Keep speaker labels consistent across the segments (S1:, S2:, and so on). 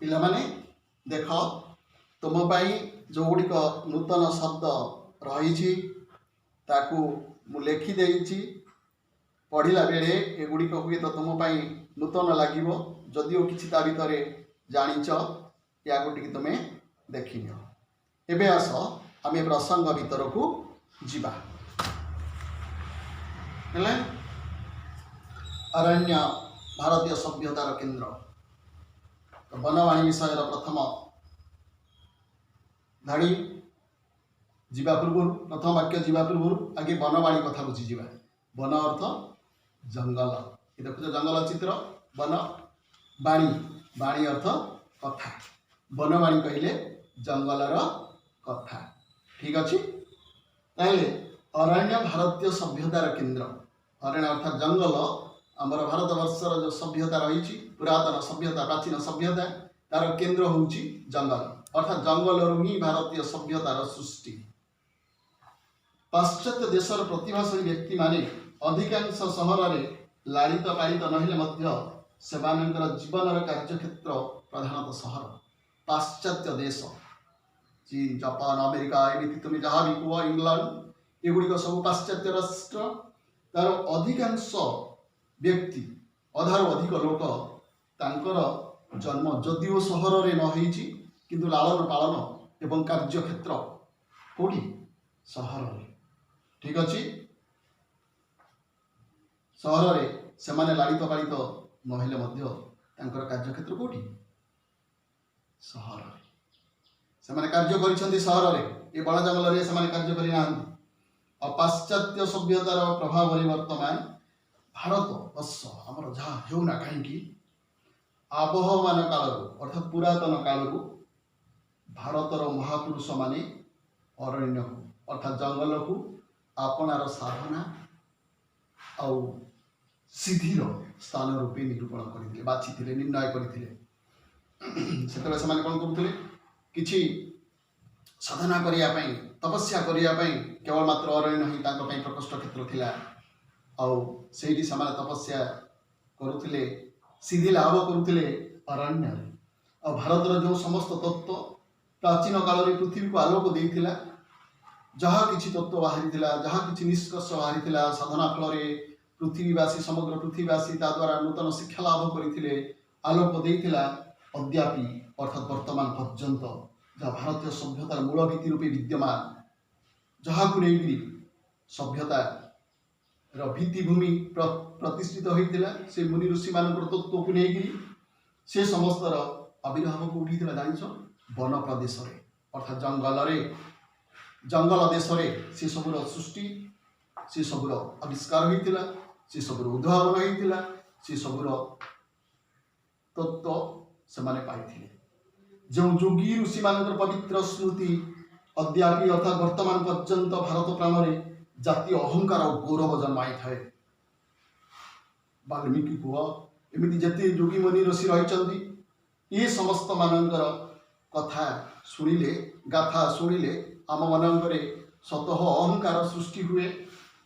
S1: ପିଲାମାନେ, ଦେଖ, ତୁମ ପାଇଁ ଯେଉଁଗୁଡ଼ିକ ନୂତନ ଶବ୍ଦ ରହିଛି, ତାକୁ ମୁଁ ଲେଖିଦେଇଛି। ପଢ଼ିଲା ବେଳେ ଏଗୁଡ଼ିକ ହୁଏତ ତୁମ ପାଇଁ ନୂତନ ଲାଗିବ, ଯଦିଓ କିଛି ତା ଭିତରେ ଜାଣିଛ। ୟାକୁ ଟିକେ ତୁମେ ଦେଖିନିଅ। ଏବେ ଆସ, ଆମେ ପ୍ରସଙ୍ଗ ଭିତରକୁ ଯିବା। ହେଲା, ଅରଣ୍ୟ ଭାରତୀୟ ସଭ୍ୟତାର କେନ୍ଦ୍ର। ତ ବନବାଣୀ ବିଷୟର ପ୍ରଥମ ଧାଡ଼ି ଯିବା ପୂର୍ବରୁ, ପ୍ରଥମ ବାକ୍ୟ ଯିବା ପୂର୍ବରୁ ଆଗେ ବନବାଣୀ କଥା ବୁଝିଯିବା। ବନ ଅର୍ଥ ଜଙ୍ଗଲ। ଏ ଦେଖୁଛ ଜଙ୍ଗଲ ଚିତ୍ର, ବନ। ବାଣୀ, ବାଣୀ ଅର୍ଥ କଥା। ବନବାଣୀ କହିଲେ ଜଙ୍ଗଲର କଥା। ଠିକ ଅଛି। ତାହେଲେ ଅରଣ୍ୟ ଭାରତୀୟ ସଭ୍ୟତାର କେନ୍ଦ୍ର। ଅରଣ୍ୟ ଅର୍ଥାତ୍ ଜଙ୍ଗଲ ଆମର ଭାରତବର୍ଷର ଯେଉଁ ସଭ୍ୟତା ରହିଛି, ପୁରାତନ ସଭ୍ୟତା, ପ୍ରାଚୀନ ସଭ୍ୟତା, ତାର କେନ୍ଦ୍ର ହେଉଛି ଜଙ୍ଗଲ। ଅର୍ଥାତ୍ ଜଙ୍ଗଲରୁ ହିଁ ଭାରତୀୟ ସଭ୍ୟତାର ସୃଷ୍ଟି। ପାଶ୍ଚାତ୍ୟ ଦେଶର ପ୍ରତିଭାଶାଳୀ ବ୍ୟକ୍ତିମାନେ ଅଧିକାଂଶ ସହରରେ ଲାଳିତ ପାଳିତ ନହେଲେ ମଧ୍ୟ ସେମାନଙ୍କର ଜୀବନର କାର୍ଯ୍ୟକ୍ଷେତ୍ର ପ୍ରଧାନତଃ ସହର। ପାଶ୍ଚାତ୍ୟ ଦେଶ, ଚୀନ, ଜାପାନ, ଆମେରିକା, ଏମିତି ତୁମେ ଯାହା ବି କୁହ, ଇଂଲଣ୍ଡ, ଏଗୁଡ଼ିକ ସବୁ ପାଶ୍ଚାତ୍ୟ ରାଷ୍ଟ୍ର। ତାର ଅଧିକାଂଶ ବ୍ୟକ୍ତି, ଅଧାରୁ ଅଧିକ ଲୋକ, ତାଙ୍କର ଜନ୍ମ ଯଦିଓ ସହରରେ ନ ହେଇଛି, କିନ୍ତୁ ଲାଳନ ପାଳନ ଏବଂ କାର୍ଯ୍ୟକ୍ଷେତ୍ର କେଉଁଠି? ସହରରେ। ଠିକ ଅଛି। ସହରରେ ସେମାନେ ଲାଳିତ ପାଳିତ ନହେଲେ ମଧ୍ୟ ତାଙ୍କର କାର୍ଯ୍ୟକ୍ଷେତ୍ର କେଉଁଠି? ସହରରେ। ସେମାନେ କାର୍ଯ୍ୟ କରିଛନ୍ତି ସହରରେ, ଏ ବଣ ଜଙ୍ଗଲରେ ସେମାନେ କାର୍ଯ୍ୟ କରିନାହାନ୍ତି। ଆଉ ପାଶ୍ଚାତ୍ୟ ସଭ୍ୟତାର ପ୍ରଭାବରେ ବର୍ତ୍ତମାନ ଭାରତ ବର୍ଷ ଆମର ଯାହା ହେଉନା କାହିଁକି, ଆବହମାନ କାଳରୁ ଅର୍ଥାତ୍ ପୁରାତନ କାଳରୁ ଭାରତର ମହାପୁରୁଷମାନେ ଅରଣ୍ୟକୁ ଅର୍ଥାତ୍ ଜଙ୍ଗଲକୁ ଆପଣାର ସାଧନା ଆଉ ସିଦ୍ଧିର ସ୍ଥାନ ରୂପେ ନିରୂପଣ କରିଥିଲେ, ବାଛିଥିଲେ, ନିର୍ଣ୍ଣୟ କରିଥିଲେ। ସେତେବେଳେ ସେମାନେ କ'ଣ କରୁଥିଲେ? କିଛି ସାଧନା କରିବା ପାଇଁ, ତପସ୍ୟା କରିବା ପାଇଁ କେବଳ ମାତ୍ର ଅରଣ୍ୟ ହିଁ ତାଙ୍କ ପାଇଁ ପ୍ରକୋଷ୍ଠ କ୍ଷେତ୍ର ଥିଲା। ଆଉ ସେଇଠି ସେମାନେ ତପସ୍ୟା କରୁଥିଲେ, ସିଦ୍ଧି ଲାଭ କରୁଥିଲେ ଅରଣ୍ୟରେ। ଆଉ ଭାରତର ଯେଉଁ ସମସ୍ତ ତତ୍ତ୍ୱ ପ୍ରାଚୀନ କାଳରେ ପୃଥିବୀକୁ ଆଲୋକ ଦେଇଥିଲା, ଯାହା କିଛି ତତ୍ତ୍ୱ ବାହାରିଥିଲା, ଯାହା କିଛି ନିଷ୍କର୍ଷ ବାହାରିଥିଲା, ସାଧନା ଫଳରେ ପୃଥିବୀବାସୀ, ସମଗ୍ର ପୃଥିବୀବାସୀ ତା ଦ୍ୱାରା ନୂତନ ଶିକ୍ଷା ଲାଭ କରିଥିଲେ, ଆଲୋକ ଦେଇଥିଲା, ଅଦ୍ୟାପି ଅର୍ଥାତ୍ ବର୍ତ୍ତମାନ ପର୍ଯ୍ୟନ୍ତ ଯାହା ଭାରତୀୟ ସଭ୍ୟତାର ମୂଳ ଭିତ୍ତି ରୂପେ ବିଦ୍ୟମାନ, ଯାହାକୁ ନେଇକରି ସଭ୍ୟତାର ଭିତ୍ତିଭୂମି ପ୍ରତିଷ୍ଠିତ ହୋଇଥିଲା, ସେ ମୁନି ଋଷିମାନଙ୍କର ତତ୍ତ୍ୱକୁ ନେଇକରି, ସେ ସମସ୍ତର ଆବିର୍ଭାବ କୋଉଠି ହେଇଥିଲା ଜାଣିଛ? ବନ ପ୍ରଦେଶରେ ଅର୍ଥାତ୍ ଜଙ୍ଗଲରେ, ଜଙ୍ଗଲ ଦେଶରେ ସେ ସବୁର ସୃଷ୍ଟି, ସେ ସବୁର ଆବିଷ୍କାର ହୋଇଥିଲା, ସେ ସବୁର ଉଦ୍ଭାବନ ହୋଇଥିଲା, ସେ ସବୁର ତତ୍ତ୍ୱ ସେମାନେ ପାଇଥିଲେ। ଯେଉଁ ଯୋଗୀ ଋଷିମାନଙ୍କର ପବିତ୍ର ସ୍ମୃତି ଅଦ୍ୟାପି ଅର୍ଥାତ୍ ବର୍ତ୍ତମାନ ପର୍ଯ୍ୟନ୍ତ ଭାରତ ପ୍ରାଣରେ ଜାତୀୟ ଅହଙ୍କାର ଓ ଗୌରବ ଜନ୍ମାଇଥାଏ। ବାଲ୍ମୀକି କୁହ, ଏମିତି ଯେତେ ଯୋଗୀ ମୁନି ଋଷି ରହିଛନ୍ତି, ଏ ସମସ୍ତ ମାନଙ୍କର କଥା ଶୁଣିଲେ, ଗାଥା ଶୁଣିଲେ ଆମ ମାନଙ୍କରେ ସ୍ୱତଃ ଅହଙ୍କାର ସୃଷ୍ଟି ହୁଏ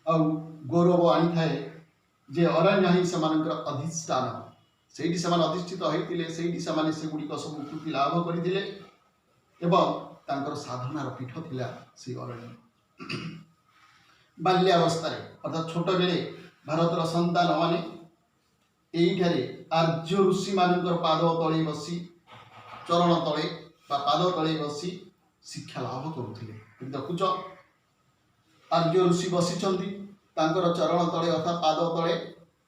S1: ଆଉ ଗୌରବ ଆଣିଥାଏ ଯେ ଅରଣ୍ୟ ହିଁ ସେମାନଙ୍କର ଅଧିଷ୍ଠାନ। ସେଇଠି ସେମାନେ ଅଧିଷ୍ଠିତ ହେଇଥିଲେ, ସେଇଠି ସେମାନେ ସେଗୁଡ଼ିକ ସବୁ କୃତି ଲାଭ କରିଥିଲେ ଏବଂ ତାଙ୍କର ସାଧନାର ପୀଠ ଥିଲା ସେଇ ଅରଣ୍ୟ। ବାଲ୍ୟାବସ୍ଥାରେ ଅର୍ଥାତ୍ ଛୋଟବେଳେ ଭାରତର ସନ୍ତାନମାନେ ଏଇଠାରେ ଆର୍ଯ୍ୟ ଋଷିମାନଙ୍କର ପାଦ ତଳେ ବସି, ଚରଣ ତଳେ ବା ପାଦ ତଳେ ବସି ଶିକ୍ଷା ଲାଭ କରୁଥିଲେ। ଏଠି ଦେଖୁଛ, ଆର୍ଯ୍ୟ ଋଷି ବସିଛନ୍ତି, ତାଙ୍କର ଚରଣ ତଳେ ଅର୍ଥାତ୍ ପାଦ ତଳେ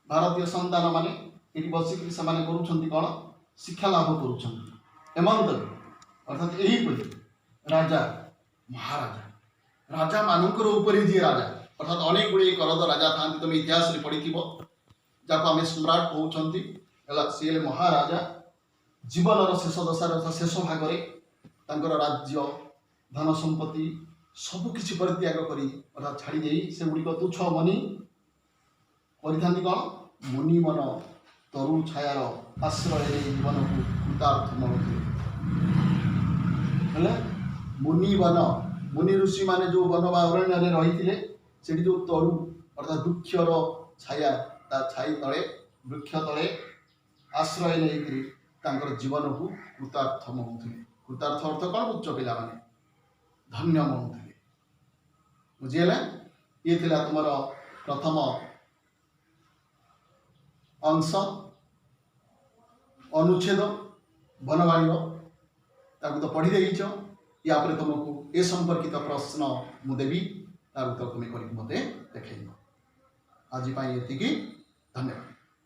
S1: ଭାରତୀୟ ସନ୍ତାନମାନେ ଏଠି ବସିକରି ସେମାନେ କରୁଛନ୍ତି କ'ଣ? ଶିକ୍ଷା ଲାଭ କରୁଛନ୍ତି। ଏମନ୍ତ ଅର୍ଥାତ୍ ଏହିପରି ରାଜା ମହାରାଜା, ରାଜାମାନଙ୍କର ଉପରେ ଯିଏ ରାଜା, ଅର୍ଥାତ୍ ଅନେକ ଗୁଡ଼ିଏ କରଦ ରାଜା ଥାଆନ୍ତି, ତୁମେ ଇତିହାସରେ ପଢ଼ିଥିବ, ଯାହାକୁ ଆମେ ସମ୍ରାଟ କହୁଛନ୍ତି। ହେଲା, ସିଏ ହେଲେ ମହାରାଜା। ଜୀବନର ଶେଷ ଦଶାରେ ଅର୍ଥାତ୍ ଶେଷ ଭାଗରେ ତାଙ୍କର ରାଜ୍ୟ, ଧନ ସମ୍ପତ୍ତି ସବୁ କିଛି ପରିତ୍ୟାଗ କରି ଅର୍ଥାତ୍ ଛାଡ଼ି ଦେଇ ସେଗୁଡ଼ିକ ତୁଚ୍ଛ ମନି କରିଥାନ୍ତି କ'ଣ? ମୁନି ମନ ତରୁ ଛାୟାର ଆଶ୍ରୟରେ ଜୀବନକୁ କୃତାର୍ଥ ମଣୁଥିଲେ। ହେଲେ ମୁନି ବନ, ମୁନି ଋଷିମାନେ ଯେଉଁ ବନ ବା ଅରଣ୍ୟରେ ରହିଥିଲେ, ସେଠି ଯେଉଁ ତରୁ ଅର୍ଥାତ୍ ବୃକ୍ଷର ଛାୟା, ତା ଛାଇ ତଳେ, ବୃକ୍ଷ ତଳେ ଆଶ୍ରୟ ନେଇକରି ତାଙ୍କର ଜୀବନକୁ କୃତାର୍ଥ ମଣୁଥିଲେ। କୃତାର୍ଥ ଅର୍ଥ କ'ଣ ବୁଝୁଛ ପିଲାମାନେ? ଧନ୍ୟ ମଣୁଥିଲେ। ବୁଝିହେଲା? ଇଏ ଥିଲା ତୁମର ପ୍ରଥମ ଅଂଶ, ଅନୁଚ୍ଛେଦ ବନବାଣୀର। ତାକୁ ତ ପଢ଼ି ଦେଇଛ। ୟା ପରେ ତୁମକୁ ଏ ସମ୍ପର୍କିତ ପ୍ରଶ୍ନ ମୁଁ ଦେବି, ତାର ଉତ୍ତର ତୁମେ କରିକି ମୋତେ ଦେଖେଇବ। ଆଜି ପାଇଁ ଏତିକି, ଧନ୍ୟବାଦ।